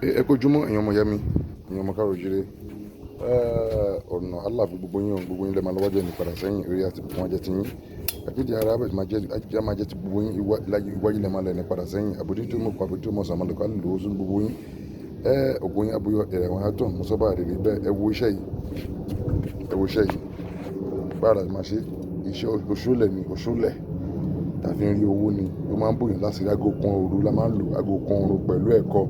Ẹ kú ojúmọ́, ẹ̀yin ọmọ ìyá mi, ẹ̀yin ọmọ káàró oòjíire. Ọ̀nà Allah fún gbogbo yín o, gbogbo yín lẹ máa lọ wájú ẹni padà sẹ́yìn, ire àti ìbùkún á jẹ́ ti yín. Àjíǹde ara bẹ́ẹ̀ máa jẹ́, ajé máa jẹ́ ti gbogbo yín, iwájú lẹ máa lọ ẹni padà sẹ́yìn. Àbójútó tó mọ̀ kó àbójútó mọ̀ sàn, àmàlùkọ́ á lò ó sún gbogbo yín. Ògo yín á búyọ, ìràwọ̀ á tàn, mo sọ bá rere bẹ́ẹ̀, ẹ wo iṣẹ́ yìí, ẹ wo iṣẹ́ yìí. Báwo la ṣe máa ṣe? Iṣẹ́ oṣólẹ̀ ni, oṣólẹ̀. Tàbí fi ń rí owó ni, ó máa ń bóyàn láti aago kan òru la máa ń lò, aago kan òru pẹ̀lú ẹ̀kọ.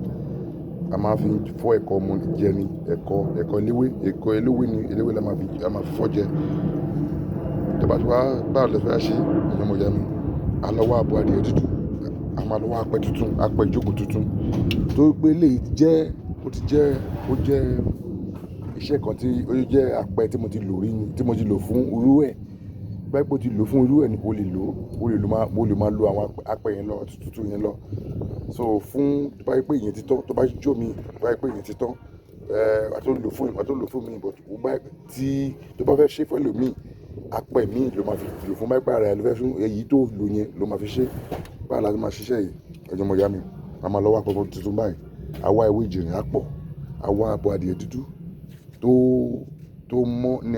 A máa fi fọ́ ẹ̀kọ mu jẹ ni, ẹ̀kọ, ẹ̀kọ eléwé, ẹ̀kọ eléwé ni, eléwé la máa fi, a máa fi fọ́ jẹ. Tí a bá ti wá, báwo la ṣe fẹ́ ṣe? Ẹ̀yin ọmọ ìyá mi, a lọ wá abo adìẹ tútù, a máa lọ wá apẹ tuntun, apẹ ìjókòó tuntun. Torí pé eléyìí jẹ́, ó ti jẹ́, ó jẹ́ iṣẹ́ kan tí ó jẹ́ apẹ tí mo ti lò rí ni, tí mo ti lò fún irú ẹ̀. Bá pé o ti lò fún irú ẹ̀ ni o lè lò, o lè lò máa, o lè máa lo àwọn apẹ yẹn lọ, tuntun yẹn lọ. So fún, tó bá jẹ́ pé ìyẹn ti tán, tó bá jó mi, tó bá jẹ́ pé ìyẹn ti tán, wà á tún lò fún, wà á tún lò fún mi, but ó bá tí, tó bá fẹ́ ṣe fún ẹlòmíì, apẹ mi ló máa fi lò fún, bá pé ara ẹ ló fẹ́ fún, èyí tó lò yẹn ló máa fi ṣe. Báwo la ṣe máa ṣiṣẹ́ yìí? Ẹ̀yin ọmọ ìyá mi, a máa lọ wá apẹ tuntun báyìí. A wá ewé ejìrìn á pọ̀, a wá abo adìẹ dúdú tó, tó mọ́ ní,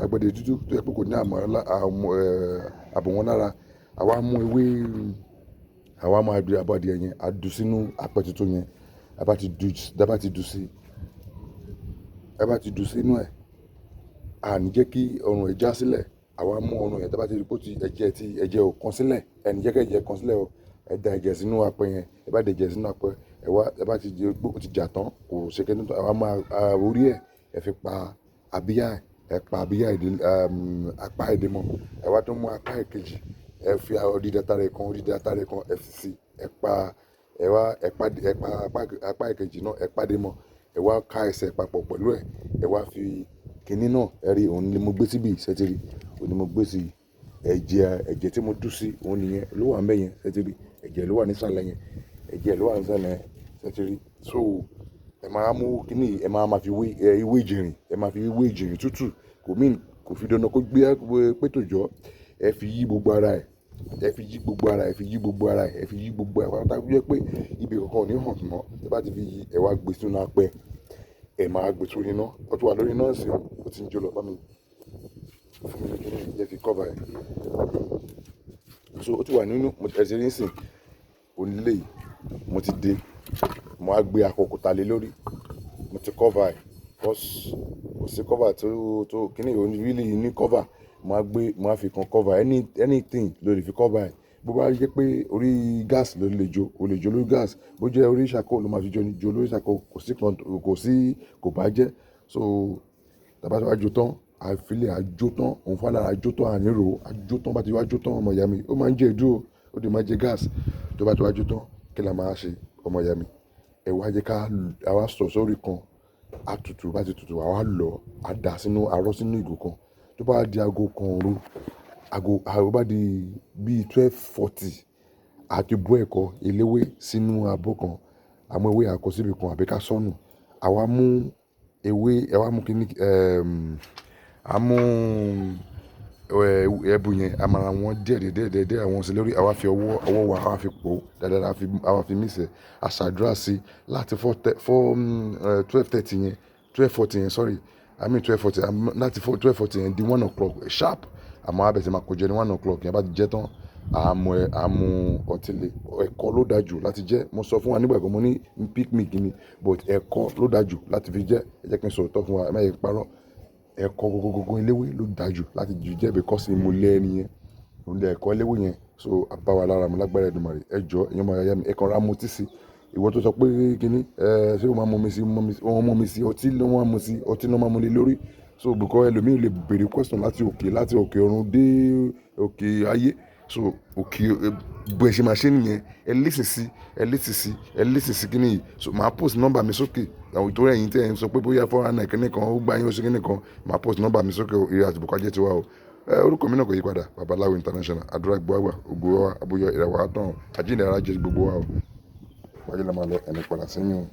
abo adìẹ dúdú tó jẹ́ pé kò ní àmọ́, àmọ́, àbọ̀wọ́n lára. A wá mú ewé, a wá mú abo adìẹ yẹn, a dù sínú apẹ tuntun yẹn. A bá ti dù, tí a bá ti dù sí, a bá ti dù sínú ẹ̀, a ní jẹ́ kí ọrùn ẹ̀ já sílẹ̀. A wá mú ọrùn ẹ̀ tí a bá ti rí pé ó ti ẹ̀jẹ̀ tí ẹ̀jẹ̀ ò kan sílẹ̀, ẹ ní jẹ́ kí ẹ̀jẹ̀ kan sílẹ̀ o. Ẹ da ẹ̀jẹ̀ sínú apẹ yẹn, ẹ bá da ẹ̀jẹ̀ sínú apẹ, ẹ wá, ẹ bá ti di pé ó ti jà tán, kò ṣe kíni tán, ẹ wá máa, orí ẹ̀, ẹ fi pa abíyá ẹ̀, ẹ pa abíyá ẹ̀ dé, apá ẹ̀ dé mọ́. Ẹ wá tún mú apá ẹ̀ kejì, ẹ fi odidi atare kan, odidi atare kan ẹ fi sí, ẹ pa, ẹ wá, ẹ pa, ẹ pa apá, apá ìkejì náà, ẹ pa dé mọ́. Ẹ wá ká ẹsẹ̀ papọ̀ pẹ̀lú ẹ̀, ẹ wá fi kíní náà, ẹ rí, òun ni mo gbé síbí, ṣé ti rí? Òun ni mo gbé sí. Ẹ̀jẹ̀, ẹ̀jẹ̀ tí mo dù sí, òun nìyẹn, ló wà níbẹ̀ yẹn, ṣé ti rí? Ẹ̀jẹ̀ ló wà ní ìsàlẹ̀ yẹn, ẹ̀jẹ̀ ló wà ní ìsàlẹ̀ yẹn, ṣé ti rí? So ẹ máa mú kíní yìí, ẹ máa ma fi wé, ewé ejìrìn, ẹ máa fi ewé ejìrìn tútù, kò mean, kò fi dandan kó gbé pé tòjọ́. Ẹ fi yí gbogbo ara ẹ̀, ẹ fi yí gbogbo ara ẹ̀, ẹ fi yí gbogbo ara ẹ̀, ẹ fi yí gbogbo ẹ̀ pátápátá tó jẹ́ pé ibi kankan ò ní hàn mọ́. Tí ẹ bá ti fi yí, ẹ wá gbé sínú apẹ, ẹ máa gbé sórí iná. Ó ti wà lórí iná nísìnyí, ó ti ń jó lọ bá mi. Fún mi ní kíní, jẹ́ fi cover ẹ̀. So ó ti wà nínú, ẹ ti rí nísìnyí, òun leléyìí, mo ti dé, mo wá gbé akọkúta lé lórí, mo ti cover ẹ̀, because kò sí cover tó, tó kíní yìí ò ní really ní cover. Mo wá gbé, mo wá fi kan cover, anything ló lè fi cover ẹ̀. Bó bá jẹ́ pé orí gas ló lè jó, o lè jó lórí gas. Bó jẹ́ orí charcoal ló máa fi jó ni, jó lórí charcoal, kò sí kan, kò sí, kò bá jẹ́. So tí a bá ti wá jó tán, a fi lè a jó tán, òun fún alára jó tán, a ní ro, a jó tán, bá ti wá jó tán, ọmọ ìyá mi, ó máa ń jẹ èédú o, ó dẹ̀ máa jẹ gas. Tó bá ti wá jó tán, kí la máa ṣe, ọmọ ìyá mi? Ẹ wá jẹ́ ká, a wá sọ̀ sórí kan, a tutù, bá ti tutù, àwa lọ, a dà sínú, a rọ́ sínú ìgò kan. Tó bá di aago kan òru, aago, aago bá di bí 12:40, a ti bó ẹ̀kọ eléwé sínú abọ́ kan. A mú ewé a kó síbi kan àbí ká sọ́nù. A wá mú ewé, ẹ wá mú kíní, a mú, ẹbu yẹn, a máa wọ́n díẹ̀ díẹ̀ díẹ̀ díẹ̀ àwọn sí lórí. A wá fi ọwọ́, ọwọ́ wa, a wá fi pò dáadáa, a fi, a wá fi mix ẹ̀, a ṣàdúrà sí láti four, four, 12:30 yẹn, 12:40 yẹn, sorry, I mean 12:40, láti four, 12:40 yẹn di 1 o'clock sharp. Àmọ́ a bẹ̀rẹ̀ sí máa kó jẹ ní 1 o'clock yẹn, bá ti jẹ tán, a mú ẹ, a mú ọtí lé. Ẹ̀kọ ló dáa jù láti jẹ. Mo sọ fún wa nígbà kan, mo ní Peak milk ni, but ẹ̀kọ ló dáa jù láti fi jẹ. Ẹ jẹ́ kí n sọ òótọ́ fún wa, ẹ má jẹ kí n parọ́. Ẹ̀kọ gogogogo eléwé ló dáa jù láti jẹ because ìmùlẹ̀ ẹni yẹn, ìmùlẹ̀ ẹ̀kọ eléwé yẹn. So a bá wa lára mu lágbára Èdùmàrè. Ẹ jọ, ẹ̀yin ọmọ ìyá mi, ẹ kan ra mutí sí. Ìwọ tó sọ pé kíní, ṣé o máa mú omi sí, wọ́n mú omi sí, ọtí ló máa mú sí, ọtí ló máa mú lé lórí. So because ẹlòmíì lè béèrè question láti òkè ọ̀run dé òkè ayé. So òkè, bó ẹ ṣe máa ṣe nìyẹn. Ẹ listen sí, ẹ listen sí, ẹ listen sí kíní yìí. So màá post number mi sókè. Àwọn ìtorí ẹ̀yin tí ẹ ń sọ pé bóyá 419 kíní kan ó gbá yín ó ṣe kíní kan, màá post number mi sókè o. Ire àti ìbùkún á jẹ́ tiwa o. Orúkọ mi náà kò yí padà. Babaláwo International. Àdúrà gbogbo wa, ògo wa, àbúyọ ìràwọ̀ á tàn. Àjíǹde ara jẹ́ gbogbo wa o. Wájú la máa lọ, ẹni padà sẹ́yìn o.